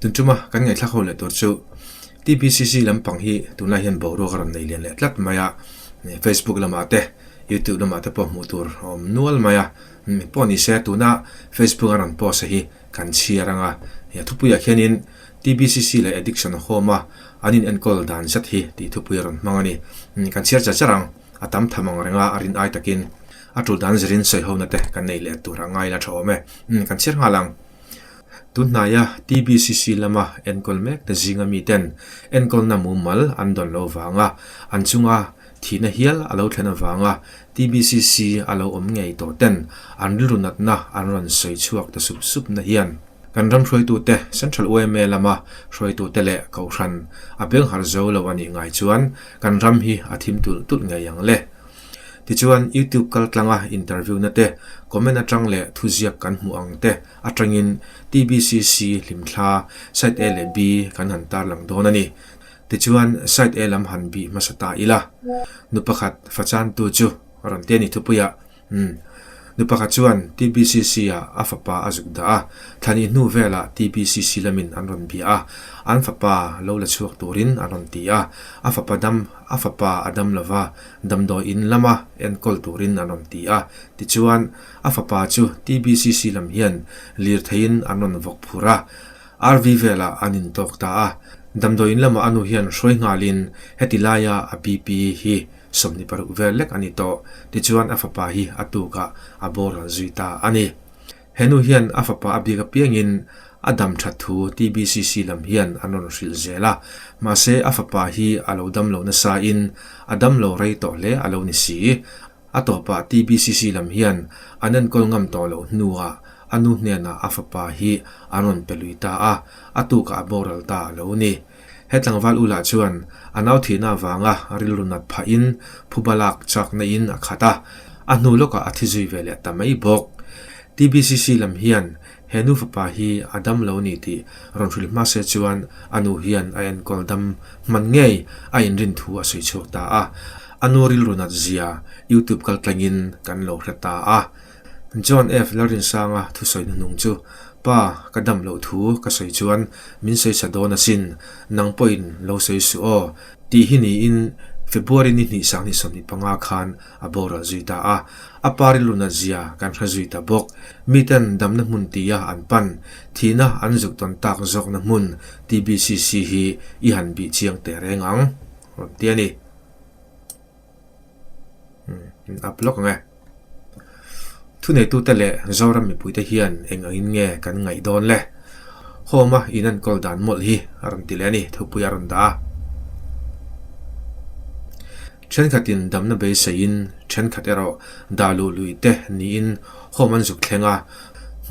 Tun tuma kan ngaihthlak ho leh tur chu TBCC lampang hi tunlai hian boruak a rawn nei lian leh tlat mai a, Facebook lamah te YouTube lamah te pawh hmuh tur a awm nual mai a, pawh ni se tuna Facebook a rawn post a hi kan chhiar ang a, thupuiah khianin TBCC leh Addiction Home a an in enkawl dan zet hi tih thupui a rawn hmang a ni. Kan chhiar char char ang, a tam tham ang reng a, a rin ai takin a tul dan zirin sawi hona te kan nei leh tur a ngai la tha awm e. Kan chhiar nghal ang. Tunhnaia TBCC lama enkawl mek te zinga miten enkawlna mumal an dawn lo vanga an chunga thihna hial a lo thlen avanga TBCC a lo awm ngei tawh ten an rilru natna an rawn sawi chhuak ta sup sup na hian kan ram hruaitute Central yma lama hruaitute leh Kohhran a bengharh zo lo a nih ngai chuan kan ram hi a thim tulh tulh ngei ang le. Tichuan, YouTube kaltlanga interview na te, comment atang leh thuziak kan hmuh ang te atangin TBCC hlimthla site A leh B kan han tarlang dawn a ni. Tichuan, site A lam han bih hmasa ta ila. Nu pakhat fachantu chu rawn ti a ni thupuiah. Umm. Nu pakhat chuan TBCC ah a fapa a zuk dah a, thlani hnu velah TBCC lamin an rawn bia a, an fapa lo la chhuak turin an rawn ti a, a fapa dam a fapa a dam lova damdawi in lama enkawl turin an rawn ti a, tichuan a fapa chu TBCC lam hian lirtheiin an rawn vawk phur a, RV velah an intawk ta a, damdawi in lamah a nu hian hruai nghalin heti laia a BP hi 26 vel lek a ni tawh. Tichuan a fapa hi a tukah a boral zui ta a ni. He nu hian a fapa a biak apiangin a dam that thu TBCC lam hian an rawn hrilh zel a. Mahse a fapa hi a lo dam lo nasain a dam lo rei tawh hle a lo ni si. A tawpah TBCC lam hian an enkawl ngam tawh loh hnuah a nu hnenah a fapa hi an rawn pe lui ta a, a tukah a boral ta a lo ni. He tlangval u lah chuan a nau thihna avanga rilru nat phahin phuba lak chakna in a khat a, a hnu lawkah a thi zui ve leh ta mai bawk. TBCC lam hian he nu fapa hi a dam lo ni tih rawn hrilh hma se chuan a nu hian a enkawl dam hman ngei a inrin thu a sawi chhuak ta a, a nu rilru nat zia YouTube kaltlangin kan lo hre ta a. John F. Lalrinsanga thusawi hnuhnung chu, Pa, ka dam loh thu ka sawi chuan min sawi sa dawn asin, nang pawhin lo sawi suh aw, tih hi niin February ni hnih 2025 khan a boral zui ta a. A pa rilru nat zia kan hre zui ta bawk. Miten damna hmun tia an pan, thihna an zuk tawn tak zawkna hmun TBCC hi i han bih chiang teh reng ang, rawn ti a ni. Up lawk ang e. Thuneitute leh Zoram mipuite hian eng angin nge kan ngaih dawn le? Home-a in enkawl dan mawlh hi a rawn ti leh a ni, thupui a rawn dah a. Thenkhatin damna beiseiin thenkhat erawh dah luh lui te niin home an zuk thleng a,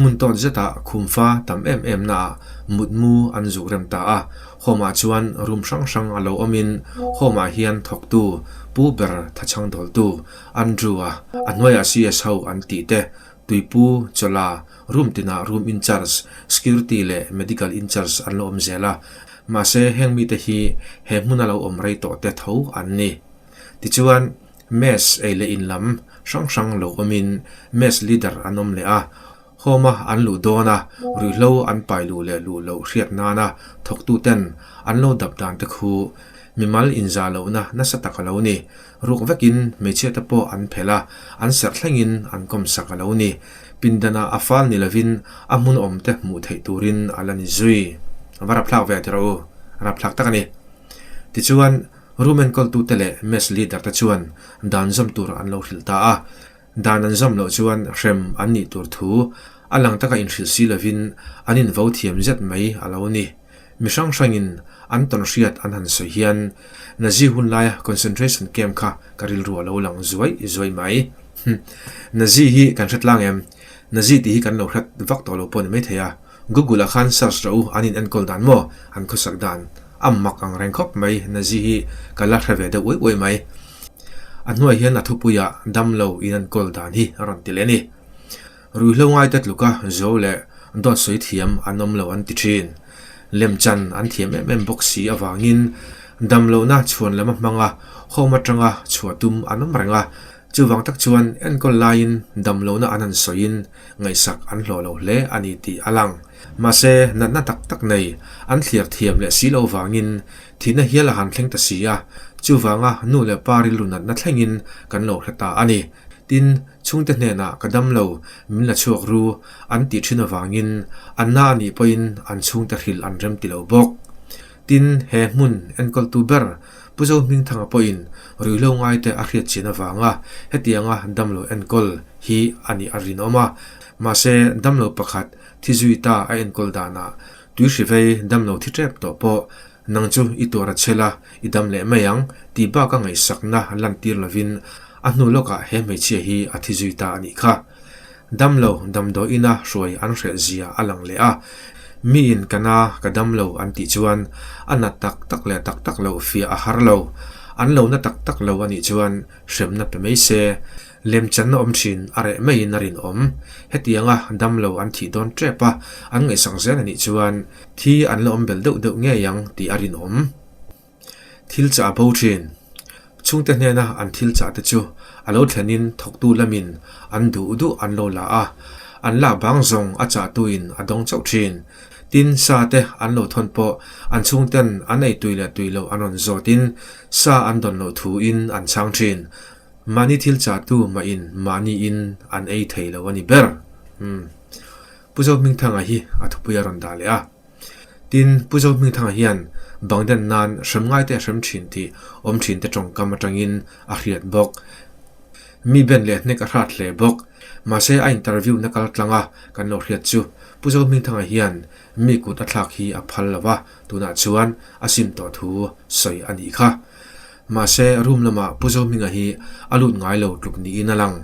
hmun tawt zetah khumfa tam em em naah mutmu an zuk rem ta a. Home-ah chuan room hrang hrang a lo awmin Home-ah hian thawktu Pu ber thachhang dawltu Andrew-a a hnuaiah CS ho an tih te, Tuipu, Chawla, room tinah room in-charge, security leh medical in-charge an lo awm zel a. Mahse, heng mite hi he hmuna lo awm rei tawh te tho an ni. Tichuan, mess ei leh in lam hrang hrang lo awmin mess leader an awm leh a, Home-a an luh dawn a, ruihhlo an pai luh leh luh loh hriat nana thawktuten an lo dap dan te khu mimal inzah lohna nasa tak a lo ni. Ruk vekin hmeichhiate pawh an phelh a, an serh thlengin an kawmsak a lo ni. Pindanah a fal ni lovin a hmun awmte hmuh theih turin a la ni zui. A va rapthlak ve tiraw u, a rapthlak tak a ni. Tichuan, room enkawltute leh mess leader te chuan dan zawm tur an lo hrilh ta a. Dan an zawm loh chuan hrem an nih tur thu a lang taka inhrilh si lovin an invo thiam zet mai a lo ni. Mi hrang hrangin an tawn hriat an han sawi hian Nazi hun laia concentration camp kha ka rilru a lo lang zuai zuai mai. Hm. Nazi hi kan hre tlang em? Nazi tih hi kan lo hret vak tawh lo pawh ni maithei a. Google ah khan search rawh u, an in enkawl dan maw? An khawsak dan a mak ang reng khawp mai, Nazi hi ka la hre ve deuh uai uai mai. A hnuai hian a thupuiah damlo in enkawl dan hi a rawn ti leh a ni. Ruihhlo ngaite tluka zo leh dawt sawi thiam an awm lo an ti thin. Lemchan an thiam em em bawk si avangin damlohna chhuan lam a hmanga home atanga chhuah tum an awm reng a. Chuvang tak chuan enkawl laiin damlohna an han sawiin ngaihsak an hlawh lo hle a ni tih a lang. Mahse, natna tak tak nei an thliar thiam leh si lo vangin thihna hial a han thleng ta si a, chuvanga nu leh pa rilru natna thlengin kan lo hre ta a ni. Tin, chhungte hnenah ka dam lo, min la chhuak ru an tih thin avangin an na a nih pawhin an chhungte hrilh an rem ti lo bawk. Tin, he hmun enkawltu ber Pu Zohmingthanga pawhin ruihhlo ngaite a hriat chian avanga hetianga damlo enkawl hi a nih a rinawm a. Mahse, damlo pakhat thi zui ta a enkawl danah tuihrivei damlo thi tep tawh pawh nang chu i tuar a chhel a, i dam leh mai ang tih baka ngaihsakna lantir lovin a hnu lawkah he hmeichhia hi a thi zui ta a nih kha. Damlo damdawiina hruai an hreh zia a lang leh a, miin ka na ka damlo an tih chuan a na tak tak leh tak tak loh fiah a har lo. An lo na tak tak lo a nih chuan hremna pe mai se, lemchanna awm thin a reh maiin a rinawm. Hetianga damlo an thih dawn tep a, an ngaihsak zel a nih chuan thi an la awm belh deuh deuh ngei ang tih a rinawm. Thil chah a bo thin. Chhungte hnena an thil chah te chu a lo thlenin thawktu lamin an duh duh an lo la a, an lak bang zawng a chahtuin a dawng chauh thin. Tin, sa te an lo thawn pawh an chhungten an ei tui leh tui loh an rawn zawtin sa an dawn loh thuin an chhang thin. Mahni thil chahtu mahin mahniin an ei thei lo a ni ber. Umm. Pu Zohmingthanga hi a thupui a rawn dah leh a. Tin, Pu Zohmingthanga hian bang den nan hrem ngaite a hrem thin tih awm thinte tawngkam atangin a hriat bawk. Mi ben leh hnek a hrat hle bawk. Mahse, a interview na kal tlanga kan lo hriat chu Pu Zohmingthanga hian mi kut a thlak hi a phal lo va, tunah chuan a sim tawh thu sawi a nih kha. Mahse, room lamah Pu Zohminga hi a lut ngai lo tluk niin a lang.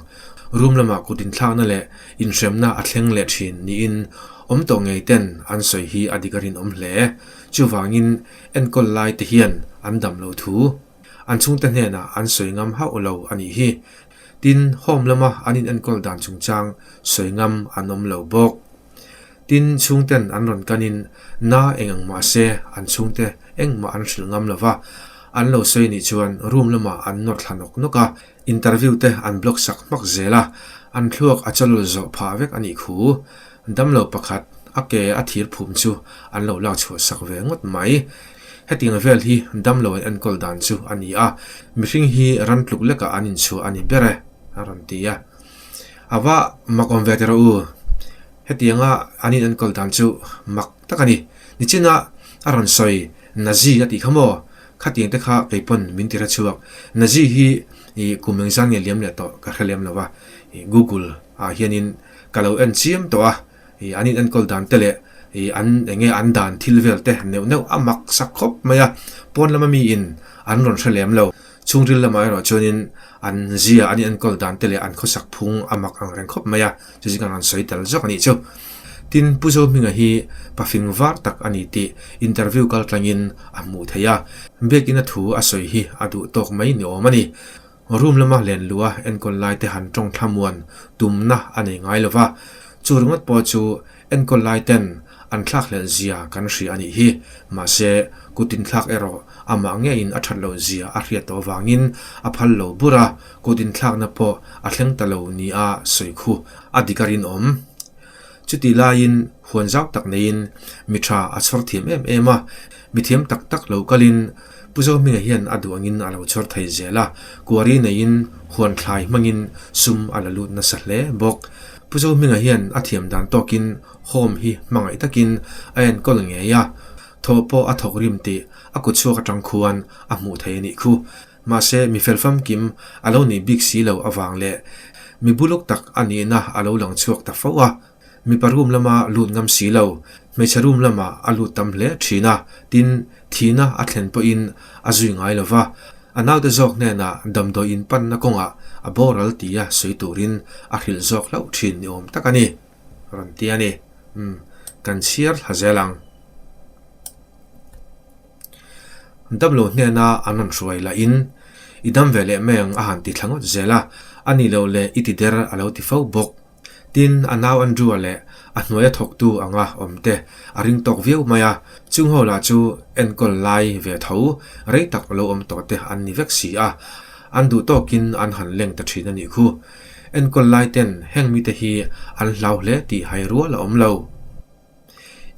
Room lamah kut inthlakna leh inhremna a thleng leh thin niin awm tawh ngei ten an sawi hi a dik a rinawm hle. Chuvangin enkawl lai te hian an dam lo thu an chhungte hnenah an sawi ngam hauh lo a nih hi. Tin, home lama an in enkawl dan chungchang sawi ngam an awm lo bawk. Tin, chhungten an rawn kanin na eng ang mah se an chhungte engmah an hrilh ngam lo va, an lo sawi nih chuan room lamah an nawr thla nawk nawk a, interview te an block sak hmak zel a, an thluak a chawlawl zawh phah vek a nih khu. Damlo pakhat a ke a thir phum chu an lo lak chhuah sak ve ngawt mai. Hetiang vel hi damlo an enkawl dan chu a ni a, mihring hi ran tluk lekah an inchhuah a ni ber e, a rawn ti a. A va mak awm ve teh rawh u. Hetianga an in enkawl dan chu mak tak a ni. Nichina a rawn sawi Nazi a tih kha maw? Khatiang te kha kei pawn min ti hre chhuak. Nazi hi i kum engzan nge liam leh tawh ka hre lem lo va. Google ah hianin ka lo en chiam tawh a, an in enkawl dan te leh an enge an dan thil vel te neuh neuh a mak sak khawp mai a. Pawn lama miin an rawn hre lem lo. Chhungril lamah erawh chuanin an zia an inenkawl dan te leh an khawsak phung a mak ang reng khawp mai a, chu chu kan rawn sawi tel zawk a nih chu. Tin, Pu Zohminga hi pafing var tak a ni tih interview kal tlangin a hmuh theih a, biakina thu a sawi hi a duh tawk mai ni awm a ni. Room lama len luh a enkawl lai te han tawng thlamuan tumna a nei ngai lo va, chu ringawt pawh chu Enkawl lai ten an thlakhlelh zia kan hria a nih hi. Mahse, kut inthlak erawh amah ngeiin a that loh zia a hriat tawh avangin a phal lo bur a, kut inthlakna pawh a thleng ta lo nia sawi khu a dik a rinawm. Chutih laiin huan zau tak neiin mi tha a chhawr thiam em em a, mi thiam tak tak lo kalin Pu Zohminga hian a duh angin a lo chhawr thei zel a, kuari neiin huan thlai hmangin sum a la lut nasa hle bawk. Pu Zohminga hian a thiam dan tawkin home hi hmangaih takin a enkawl ngei a, thawh pawh a thawk rim tih a kut chhuak atang khuan a hmuh thei a nih khu. Mahse, mi fel famkim a lo nih bik si lo avang leh mi buluk tak a nihna a lo lang chhuak ta fo a. Mipa room lama lut ngam si lo, hmeichhe room lamah a lut tam hle thin a, tin, thihna a thlen pawhin a zui ngai lo va, a naute zawk hnenah damdawi in panna kawngah a boral tia sawi turin a hrilh zawk hlauh thin ni awm tak a ni, rawn ti a ni. Umm, kan chhiar thla zel ang. Damlo hnena an rawn hruai lahin, I dam ve leh mai ang a han ti thla ngawt zel a, a nih loh leh i ti der a lo ti fo bawk. Tin, a nau Andrew-a leh a hnuaia thawktu anga awmte a ring tawk viau mai a, chung ho lah chu enkawl lai ve tho rei tak lo awm tawh te an ni vek si a. An duh tawkin an han leng ta thin a nih khu. Enkawl lai ten heng mite hi an hlau hle tih hai rual a awm lo.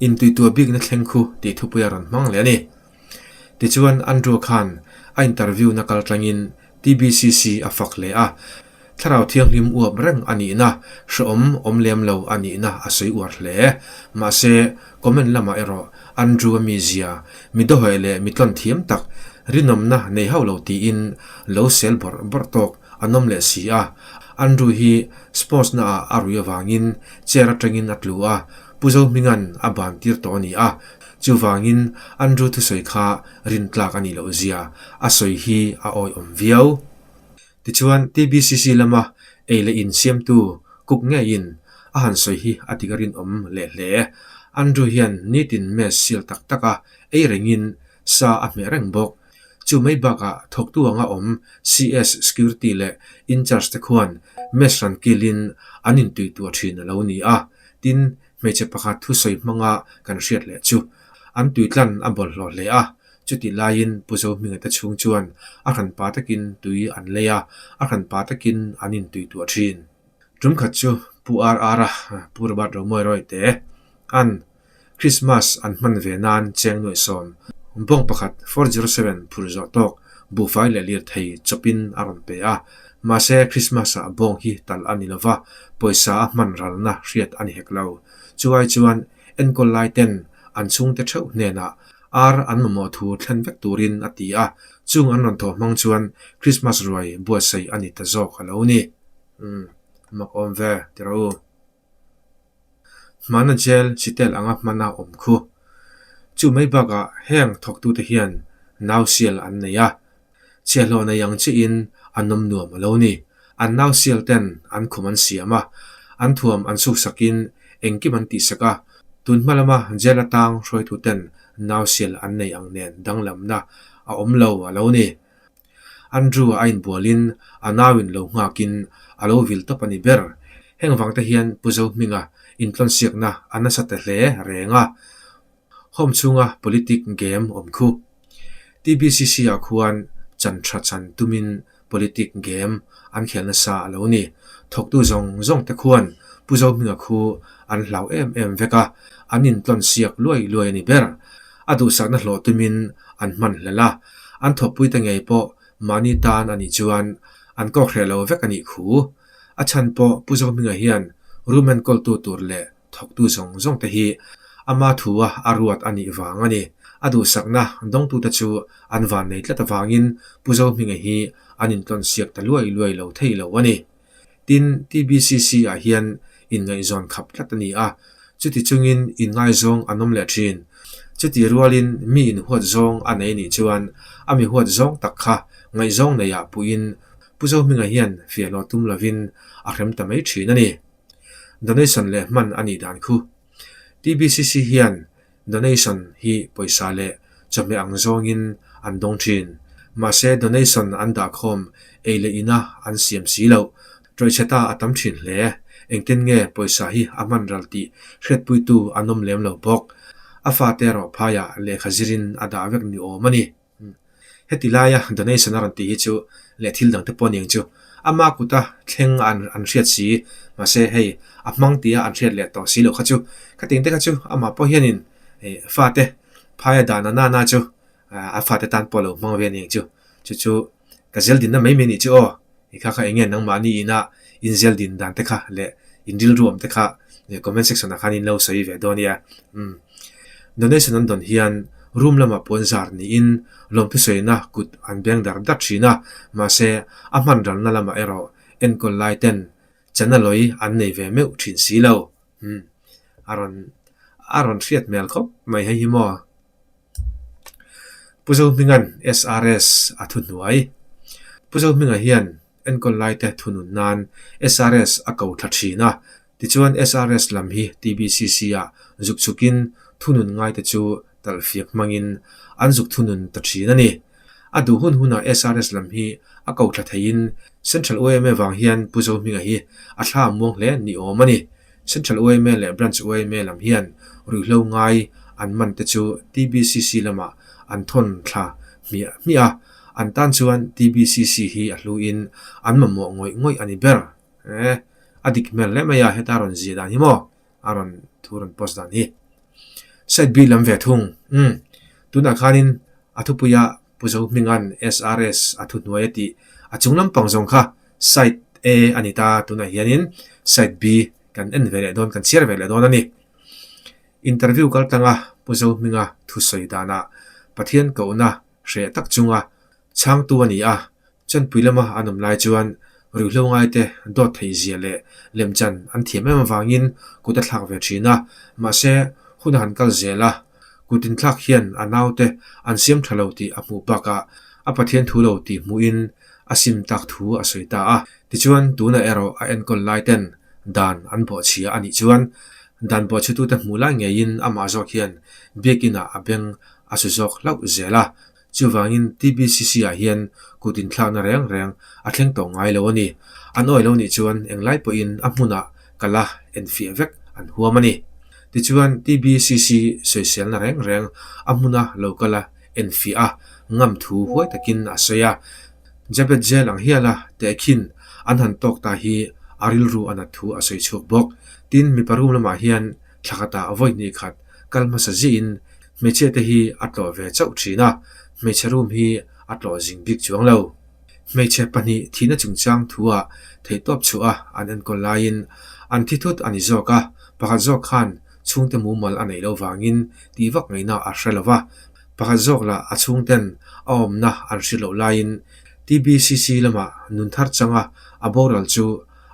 Intuituah bikna thleng khu tih thupui a rawn hmang leh a ni. Tichuan Andrew khan a interview na kal tlangin TBCC a fak hle a, thlarau thianghlim uap reng a nihna, hrehawm awm lem lo a nihna a sawi uar hle. Mahse, comment lamah erawh Andrew a mizia, mi dawheh leh mi tlawn thiam tak, rinawmna nei hauh lo tiin lo sel bawrh bawrh tawk an awm leh si a. Andrew hi sports naah a rui avangin chair atangin a tlu a, Pu Zohminga'n a ban tir tawh a ni a, chuvangin Andrew thusawi kha rintlak a nih loh zia a sawi hi a awihawm viau. Tichuan TBCC lama ei leh in siamtu cook ngeiin a han sawi hi a dik a rinawm leh hle. Andrew hian nitin mess sial tak tak a ei rengin sa a hmeh reng bawk. Chu mai bakah thawktu anga awm CS security leh in-charge te khuan mess ran kilin an intuituah thin a lo ni a. Tin, hmeichhe pakhat thusawi hmanga kan hriat leh chu an tuitlan a bawlhhlawh hle a, chutih laiin Pu Zohminga te chhung chuan a hranpa takin tui an lei a, a hranpa takin an intuituah thin. Tum khat chu Pu RR-a, Pu Robert Romawi Rawite, an Krismas an hman ve nan cheng nuaihsawm bawng pakhat 407 phur zawh tawk buhfai leh lirthei chawpin a rawn pe a. Mahse, Krismas-ah bawng hi talh a ni lo va, pawisa a hman ralna hriat a ni hek lo. Chuai chuan enkawl lai ten an chhungte theuh hnenah ar an mamawh thu thlen vek turin a ti a, chung an rawn thawh hmang chuan Krismas ruai buatsaih a ni ta zawk a lo ni. Umm, mak awm ve, ti rawh u. Hmana jail sitel anga hmana awm khu. Chu mai bakah heng thawktute hian nau sial an nei a, chhiahhlawh nei ang chiahin an awm nuam a lo ni. An nau sial ten an khum an siam a, an thuam an suksakin engkim an tihsak a, tun hma lama jail atang hruaituten nau sial an nei ang nen danglamna a awm lo a lo ni. Andrew a inbualin a nauin lo nghakin a lo vil tawp a ni ber. Heng vangte hian Pu Zohminga intlawnsiakna a nasa ta hle reng a. Home chhunga politic game awm khu. TBCC ah khuan chan tha chan tumin politic game an khel nasa a lo ni. Thawktu zawng zawng te khuan Pu Zohminga khu an hlau em em vek a, an intlawnsiak luai luai a ni ber. A duhsakna hlawh tumin an hman hlel a, an thawkpuite ngei pawh mahni tan a nih chuan an kawk hreh lo vek a nih khu. A chhan pawh Pu Zohminga hian room enkawltu tur leh thawktu zawng zawng te hi ama thua a ruat a nih vang a ni. A duhsakna dawngtute chu an van nei tlat avangin Pu Zohminga hi an intlawnsiak ta luai luai lo thei lo a ni. Tin, TBCC ah hian inngaihzawn khap tlat a ni a, chuti chungin inngaizawng an awm leh thin. Chuti rualin mi inhuat zawng a nei nih chuan a mi huat zawng tak kha ngaihzawng neiah puiin Pu Zohminga hian fiahlo tum lovin a hrem ta mai thin a ni. Donation leh hman a nih dan khu. TBCC hian Donation hi pawisa leh chawhmeh ang zawngin an dawng thin. Mahse donation an dahkhawm ei leh ina an siam si loh. Tawihchheta a tam thin hle. Engtin nge pawisa hi a hman ral tih hriatpuitu an awm lem lo bawk. A fate erawh phaiah lehkha zirin a dah vek ni awm a ni. Heti laia donation a rawn tih hi chu leh thil dang te pawh aniang chu ama kuta thleng a an hriat si mahse hei a hmang tia an hriat leh tawh si loh kha chu khatiang te kha chu amah pawh hianin ih fate phaia dan a nana chu a fate tan pawh a lo hmang ve aniang chu chu chu Ka zel dinna mai mai nih chu aw, i kha kha enge nangmahni ina in zel din dan te kha leh in rilru awm te kha comment section ah khan in lo sawi ve dawn nia. Umm. Donation an dawn hian room lamah puan zar niin lawmthu sawina kut an beng dar dar thin a, mahse a hman ralna lamah erawh enkawl lai ten channel lawi an nei ve meuh thin si lo. Umm. A rawn a rawn hriat hmel khawp mai hei hi maw. Pu Zohminga'n SRS a thuhnuai. Pu Zohminga hian enkawl laite thunun nan SRS a ko thla thin a, tichuan SRS lam hi TBCC-ah zuk chhukin thunun ngaite chu talhfiak hmangin an zuk thunun ta thin a ni. A duh hun hunah SRS lam hi a ko thla theiin Central yma vang hian Pu Zohminga hi a thla muang hle ni awm a ni. Central yma leh Branch yma lam hian ruihhlo ngai an man te chu TBCC lamah an thawn thla hmiah hmiah a. An tan chuan TBCC hi a hluin an mamawh ngawih ngawih a ni ber. E, a dik hmel hle mai a, heta rawn zia dan hi maw? A rawn thu rawn post dan hi. Side B lam ve thung. Umm, tunah khanin a thupuia Pu Zohminga'n SRS a thuhnuai a tih a chung lampang zawng kha side A a ni ta, tunah hianin side B kan en ve leh dawn, kan chhiar ve leh dawn a ni. Interview kal tlanga Pu Zohminga thusawi danah Pathian kohna hreh tak chunga chhangtu a ni a, Chanpui lama an awm lai chuan ruihhlo ngaite dawt theih zia leh lemchan an thiam em avangin kut a thlak ve thin a, mahse hun a han kal zel a, kut inthlak hian a naute an siam tha lo tih a hmuh bakah a Pathian thu lo tih hmuhin a sim tak thu a sawi ta a. Tichuan tunah erawh a enkawl lai ten dan an bawhchhia a nih chuan dan bawhchhetute hmuh lai ngeiin amah zawk hian biakinah a beng a su zawk hlauh zel a. Chuvangin TBCC-ah hian kut inthlakna reng reng a thleng tawh ngai lo a ni. An awi lo nih chuan englai pawhin a hmunah kal a enfiah vek an huam a ni. Tichuan TBCC sawiselna reng reng a hmuna lo kal a enfiah a ngam thu huai takin a sawi a. Jabet Jail ang hiala tehkhin an han tawk ta hi a rilru a nat thu a sawi chhuak bawk. Tin, mipa room lamah hian thla khatah vawi hnih khat kal hmasa ziahin hmeichhia te hi a tlawh ve chauh thin a, hmeichhe room hi a tlawh zing bik chuang lo. Hmeichhe pahnih thihna chungchang thuah theihtawp chhuah a an enkawl laiin an thi thut a ni zawk a, pakhat zawk khan chhungte mumal a neih loh vangin tih vak ngaihna a hre lo va, pakhat zawk lah a chhungten a awmna an hriat loh laiin TBCC lamah nun thar changa a boral chu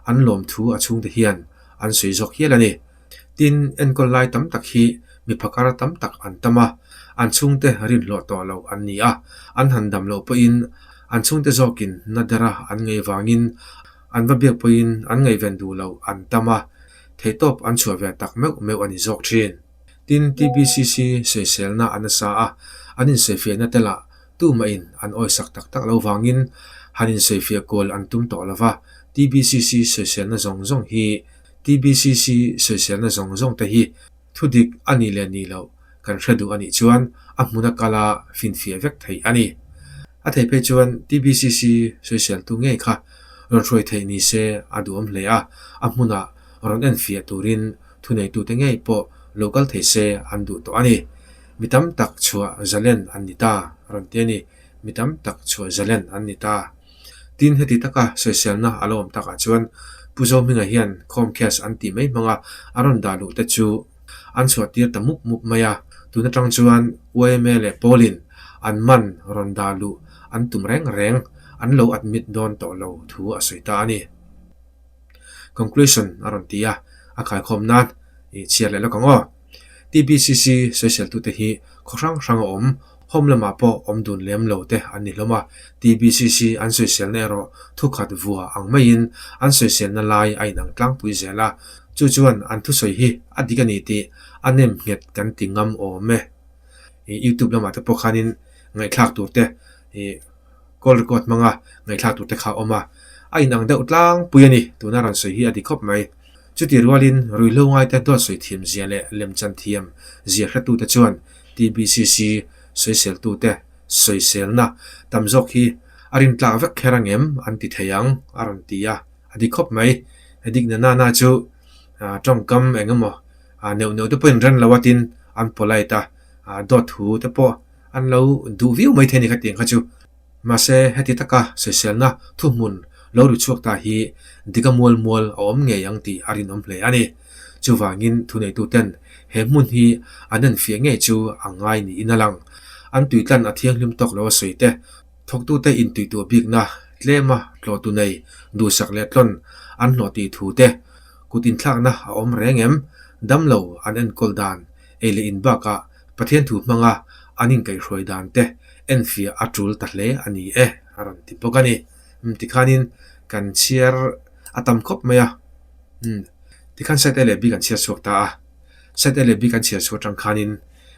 an lawm thu a chhungte hian an sawi zawk hial a ni. Tin, enkawl lai tam tak hi mi phakar tam tak an tam a, an chhungte rinhlawh tawh loh an ni a, an han dam loh pawhin an chhungte zawkin na dera an ngei vangin an va biak pawhin an ngaihven duh loh an tam a, theihtawp an chhuah ve tak meuh meuh a ni zawk thin. Tin, TBCC sawiselna a nasa a, an insawifiahna te lah tumahin an awisak tak tak lo vangin han insawifiah kual an tum tawh lo va, TBCC sawiselna zawng zawng hi TBCC sawiselna zawng zawng te hi thudik a nih leh nih loh kan hre duh a nih chuan a hmuna kala finfiah vek theih a ni. A thei phei chuan TBCC sawiseltu ngei kha rawn hruai theih ni se a duhawm hle a, a hmunah rawn enfiah turin thuneitute ngei pawh lo kal thei se an duh tawh a ni. Mi tam tak chhuah zalen an ni ta, rawn ti a ni. Mi tam tak chhuah zalen an ni ta. Tin, heti taka sawiselna a lo awm takah chuan Pu Zohminga hian Comcast an tih mai hmanga a rawn dah luh te chu an chhuah tir ta mup mup mai a. Tun atang chuan yma leh Paulin an man rawn dah luh an tum reng reng an lo admit dawn tawh lo thu a sawi ta a ni. Conclusion a rawn ti a, a khaikhawm nan i chhiar leh lawk ang aw. TBCC sawiseltute hi khaw hrang hrang a awm, home lamah pawh awm dun lem lo te an ni hlawm a. TBCC an sawiselna erawh thukhat vua ang maiin an sawiselna lai a inang tlangpui zel a, chu chuan an thusawi hi a dik a ni tih a nem nghet kan ti ngam awm e. Youtube lamah te pawh khanin ngaihthlak tur te ih Call record hmanga ngaihthlak tur te kha a awm a, a inang deuh tlangpui a ni. Tuna rawn sawi hi a di khawp mai. Chutih rualin ruihhlo ngaite dawt sawi thiam zia leh lemchan thiam zia hretute chuan TBCC sawiseltute sawiselna tam zawk hi a rintlak vek kher angem an ti thei ang a rawn ti a, a di khawp mai. Dikna nana chu tawngkam eng emaw neuh neuh te pawhin ren lo a tin an polite a, dawt thu te pawh An lo duh viau mai thei a ni kha tiang kha chu. Mahse, heti taka sawiselna thuhmun lo ri chhuak ta hi dika mual mual a awm ngei ang tih a rinawm hle a ni. Chuvangin thuneituten he hmun hi an enfiah ngei chu a ngai niin a lang. An tuitlan a thianghlim tawk lo a sawi te, thawktute intuihtuah bikna tlema tlawhtu nei duhsak leh tlawn an hlawh tih thu te, kut inthlakna a awm reng em, damlo an enkawl dan ei leh in bakah Pathian thu hmanga an inkaihhruai dan te enfiah a tul ta hle a ni e, a rawn ti bawk a ni. Umm tikhanin kan chhiar a tam khawp mai a, umm tikhan site A leh B kan chhiar chhuak ta a, site A leh B kan chhiar chhuak atang khanin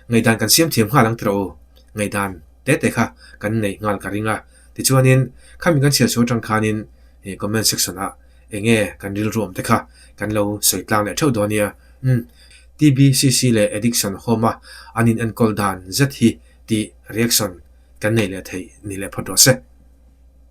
ngaihdan kan siam thiam nghal ang tiraw u, ngaihdan te te kha kan neih nghal ka ring a, tichuanin khami kan chhiar chhuak atang khanin comment section ah eng nge kan rilru awm te kha kan lo sawi tlang leh theuh dawn nia, umm. TBCC leh Addiction Home-a an inenkawl dan zet hi tih reaction kan nei leh theih ni leh phawt rawh se.